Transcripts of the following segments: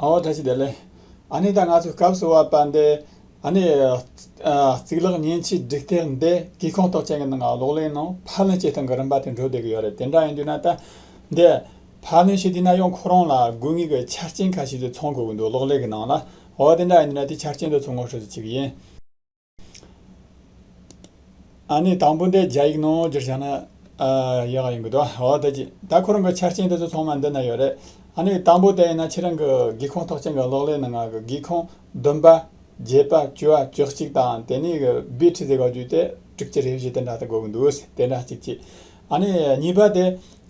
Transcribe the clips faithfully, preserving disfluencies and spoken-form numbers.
ཨོ་བཀྲ་ཤིས་བདེ་ལེགས། ཨ་ནི་ད་ང་ཚོ་སྐབས་སུ་བབ་པ་འདི། ཨ་ནི་ཨ་གཙུག་ལག་མཉེན་ཆས་སྒྲིག་སྟེགས་འདི་དགོས་མཁོ་རྟགས་ཅན་གྱི་ནང་གློག་ཀླད་ནང་ཕབ་ལེན་བྱེད་སྟངས་ཀྱི་རིམ་པ་དེ་འགྲོ་བསྡད་ཀྱི་ཡོད་རེད། དེ་འདྲ་ཡིན་དུས་ན་ད་འདི་ཕབ་ལེན་བྱེད་དུས་ན་ཡང་ཁོ་རང་ལ་དགོས་ངེས་ཀྱི་ཆ་རྐྱེན་ཁ་ཤས་ཅིག་ཚང་དགོས་ཀྱི་འདུག་གློག་ཀླད་ཀྱི་ནང་ལ། འོ་དེ་འདྲ་ཡིན་དུས་ན་དེ་ཆ་རྐྱེན་དེ་ཚོ་ངོ་སྤྲོད་ཅིག་ཡིན། ཨ་ནི་དང་པོ་འདི་རྒྱ་ཡིག་ནང་བསྒྱུར་བཞག་ན་ཨ་ཡག་ཡིན་གི་འདུག་འོ་ད་ཅི་ད་ཁོ་རང་གི་ཆ་རྐྱེན་དེ་ཚོ་ཚང་མ་འདི་ན་ཡོད་རེད། ཨ་ནི་དང་པོ་དེ་ཡིན་ན་ཁྱེད་རང་གི་དགོས་མཁོ་རྟགས་ཅན་གྱི་གློག་ཀླད་ནང་ང་གི་སྒེའུ་ཁུང་བདུན་པ། བརྒྱད་པ། བཅུ་པ། བཅུ་གཅིག་དང་དེ་ནས་གི་བེ་ཊི་རི་ཟེར་བ་བརྒྱུད་དེ་དྲུག་ཅུ་རེ་བཞི་དེ་འདྲ་དུ་དགོས་ཀྱི་འདུག་དེ་འདྲ་གཅིག་བྱས། ཨ་ནི་གཉིས་པ་དེ་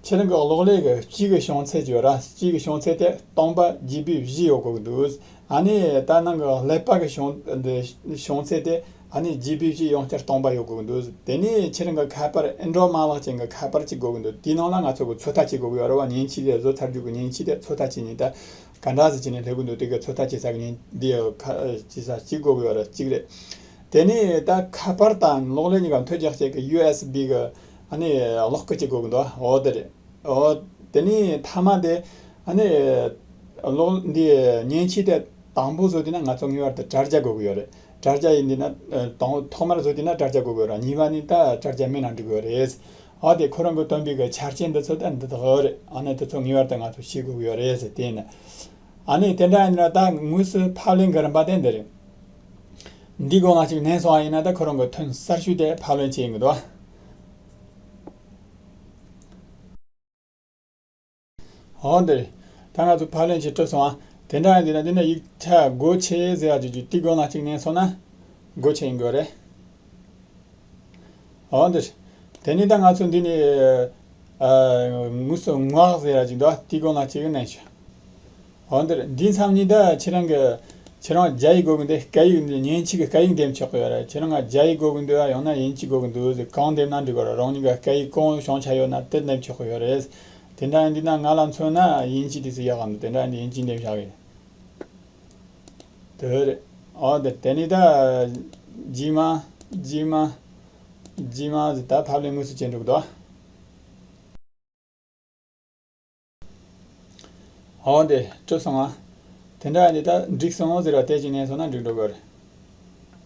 ཁྱེད་རང་གི་གློག་ཀླད་ཀྱི་དཀྱིལ་གྱི་བྱང་ཚད་ཅིག་ཡོད་ར། དཀྱིལ་གྱི་བྱང་ཚད་དེ་སྟོང་པ་ཇི་བི་བཞི་ཡོད་དགོས་ཀྱི་འདུག་ཨ་ནི་ད་ནང་གི་ཀླད་པ་གི་བྱང་འདི་བྱང་ཚད་དེ་ཨ་ནི་ཇི་བི་བཞི་ཡང་བསྐྱར་སྟོང་པ་ཡོད་དགོས་ཀྱི་འདུག་དེ་ནས་ཁྱེད་རང་གི་ཁ་པར་ཨེན་ཌོ་རོཌ་མ་ལག་ཅན་གྱི་ཁ་པར་ཅིག་དགོས་ཀྱི་འདུག་དེའི་ནང་ལ་ང་ཚོ་གི་ཚོད་ལྟ་བྱེད་དགོས་ཀྱི་ཡོད་རེད་བ། མཉེན་ཆས་དེ་བཟོ་ཚར་རྒྱུ་གི་མཉེན་ཆས་དེ་ཚོད་ལྟ་བྱེད་ནས་ད། ག་འདྲ་ཟེར་བྱས་ནས་སླེབས་ཀྱི་འདུག་དེ་གི་ཚོད་ལྟ་བྱེད་ས་གི་ཉིན་འདི་ཡོད་ཁ་བྱེད་ས་གཅིག་དགོས་ཀྱི་ཡོད་རེད། གཅིག་རེད། དེ་ནས་ད་ཁ་པར་དང་གློག་ཀླད་གཉིས་ཀ་མཐུད་རྒྱག་བྱེད་ཀྱི་ཡུ་ཨེས་བི་གི་ཨ་ནི་གློག་སྐུད་ཅིག་དགོས་ཀྱི་འདུག་འོ་དེ་རེད། འོ་དེ་ནས་མཐའ་མ་དེ་ཨ་ནི་གློག་འདི་མཉེན་ཆས་དེ་དང་པོ་བཟོ་དུས་ན་ང་ཚོ་ངེས་པར་དུ་དྲ་རྒྱ་དགོས་ཀྱི་ཡོད་རེད། དྲ་རྒྱ་ཡིན་དུས་ན་ཨ་དང་ཐོག་མར་བཟོ་དུས་ན་དྲ་རྒྱ་དགོས་ཀྱི་ཡོད་རེད། གཉིས་པ་ནི་ད་དྲ་རྒྱ་མེད་ན་འགྲིག་གི་ཡོད་རེད། ཨ་དེ་ཁོ་རང་གི་བཏོན་པའི་གི་ཆ་རྐྱེན་འདི་ཚོ་ད་འདི་དག་རེད། ཨ་ནི་དེ་ཚོ་ངེས་པར་དུ་ང་ཚོ་ཤེས་དགོས་ཀྱི་ཡོད་རེད་ཟེར་དེ་ཡིན། ཨ་ནི་དེ་འདྲ་ཡིན་ན་ད་དངོས་སུ་ཕབ་ལེན་གྱི་རིམ་པ་དེ་འདི་རེད། འདིའི་སྒང་ལ་ཅིག་མནན་སོང་བ་ཡིན་ན་ད་ཁོ་རང་གི་ཐོན་གསར་ཤོས་དེ་ཕབ་ལེན་བྱེད་ཡིན་གྱི་འདུག་འོ་འདི་རེད། ད་ང་ཚོ་ཕབ་ལེན་བྱེད་གྲུབ་སོང་བ། དེ་འདྲ་ཡིན་དུས་ན་འདི་ན་ཡིག་ཆ་སྒོ་ཕྱེ་ཟེར་བ་ཅིག་ཅིག་དེའི་སྒང་ལ་ཅིག་མནན་སོང་ན་སྒོ་ཕྱེ་ཡིན་དགོས་རེད། འོ་འདིར། དེ་ནས་ད་ང་ཚོ་འདི་ནས་ཨ་དངོས་སུ་ངག་ཟེར་ཡ་ཅིག་འདུག་དེའི་སྒང་ལ་ཅིག་མནན་ཤོག་འོ་འདིར་འདིའི་མཚམས་ནས་ད་ཁྱེད་རང་གི་ཁྱེད་རང་རྒྱ་ཡིག་དགོས་ཀྱི་འདུག་སྐད་ཡིག་འདི་མཉེན་ཆས་ཀྱི་སྐད་ཡིག་འདེམས་ཆོག་གི་ཡོད་རེད། ཁྱེད་རང་ང་རྒྱ་ཡིག་དགོས་ཀྱི་འདུག་ཡང་ན་དབྱིན་ཇི་དགོས་ཀྱི་འདུག་ཟེར་གང་འདེམས་ན་འགྲིག་གི་རེད། རང་ཉིད་ཀྱི་སྐད་ཡིག་གང་བྱུང་ཆ་ཡོད་ན་དེ་འདེམས་ཆོག་གི་ཡོད་རེད། དེ་འདྲ་ཡིན་དུས་ན་ང་ལ་མཚོན་ན་དབྱིན་ཇི་དེ་ཚོ་ཡག་གམ་འདུག་དེ་འདྲ་ཡིན་དུས་དབྱིན་ཇི་འདེམས་བཞག་གི། དེ་རེད། ཨོ་དེ་དེ་ནས་ད་རྗེས་མ་རྗེས་མ་རྗེས་མ་ཟེར་ད་ཕབ་ལེན་དངོས་སུ་བྱེད་འགྲོ་གི་འདུག་ཨོ་དེ་གྲུབ་སོང་ང་། དེ་འདྲ་ཡིན་དུས་ད་འགྲིག་སོང་ཟེར་བ་དེ་ཅིག་མནན་སོང་ན་འགྲིག་འགྲོ་གི་རེད།